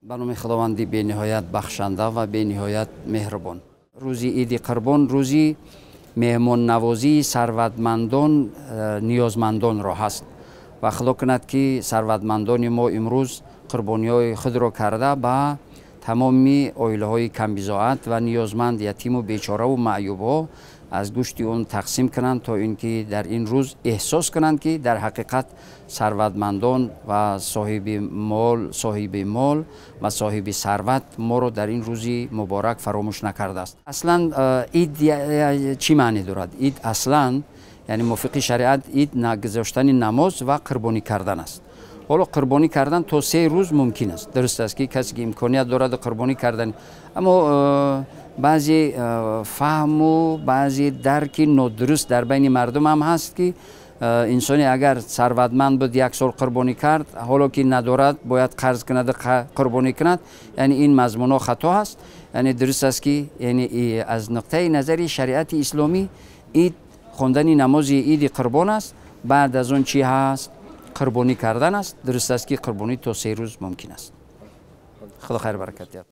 Ба номи Худованди бениҳоят бахшанда ва бениҳоят меҳрубон. Рӯзи Иди Қурбон рӯзи меҳмоннавозии сарватмандон ниёзмандонро ҳаст ва Худо кунад, ки сарватмандони мо имрӯз қурбониҳои худро карда ба тамоми оилаҳои камбизоат ва ниёзманд, ятиму бечораву маъюбҳо аз гӯшти он тақсим кунанд, то ин ки дар ин рӯз эҳсос кунанд, ки дар ҳақиқат сарватмандон ва соҳиби мол ва соҳиби сарват моро дар ин рӯзи муборак фаромӯш накардааст. Аслан ид чӣ маъне дорад? Ид аслан, яъне мувофиқи шариат, ид гузоштани намоз ва қурбонӣ кардан аст. Ҳоло қурбонӣ кардан то 3 рӯз мумкин аст. Дуруст аст, ки касе ки имконият дорад қурбонӣ кардан, аммо баъзе фаҳму баъзе дарки нодуруст дар байни мардум ҳам ҳаст, ки инсоне агар сарватманд буд, як сол қурбонӣ кард, ҳоло ки надорад, бояд қарз кунад, қурбонӣ кунад. Яъне ин мазмунҳо хато ҳаст. Яъне дуруст аст, ки яъне аз нуқтаи назари шариати исломӣ ид хондани намози Иди Қурбон аст. Баъд аз он чӣ ҳаст? Қурбонӣ кардан аст. Дуруст аст, ки қурбонӣ то 3 рӯз мумкин аст. Худо хайр баракат диҳад.